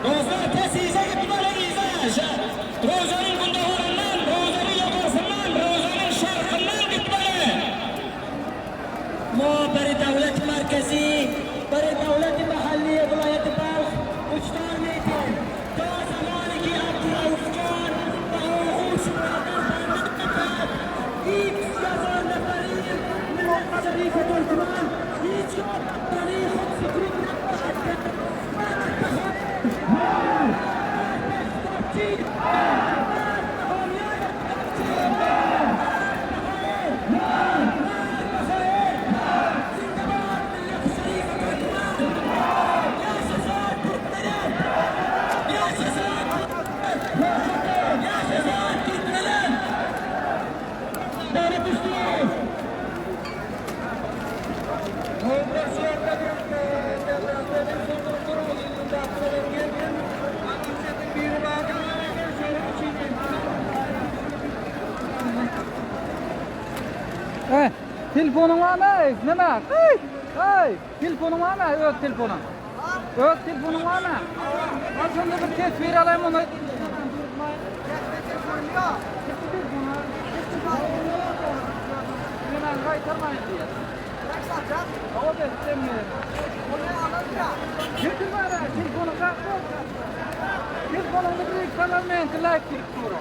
Dostlar pes yza gitmeli yza. Rozanyň gündogaryndan, Rozanyň ýokarsyndan, Rozanyň şarkyndan gitmeli. ما برای دولت مرکزی برای دولت محلی ولایت بلخ هشدار میدیم تا زمانی که عبدالرؤوف جان به آغوش برادر برنگردد هیچ هزار نفری ملت شریف ترکمن هیچگاه برای خود سکوت نخواهد کرد. مرد به خائن، مرد به اختلافچی، مرد به حامیان اختلافچی، مرد به خائن، مرد به خائن. زنده باد ملت شریف ترکمن. Yaşasın Türklerim! Yaşasın Türklerim! Yaşasın Türklerim! Beni düştü. Hey, telefonyň barmy? Neme? Hey, hey, telefonyň barmy? Öz telefonyň. Öz telefonyň barmy? Al şonda bir teswir alaýyn ony. Hemen gaýtarmaýyn diýýär. Hawa berip Getir bana telefonu kalk. Telefonuňy bir salam men like girip dur.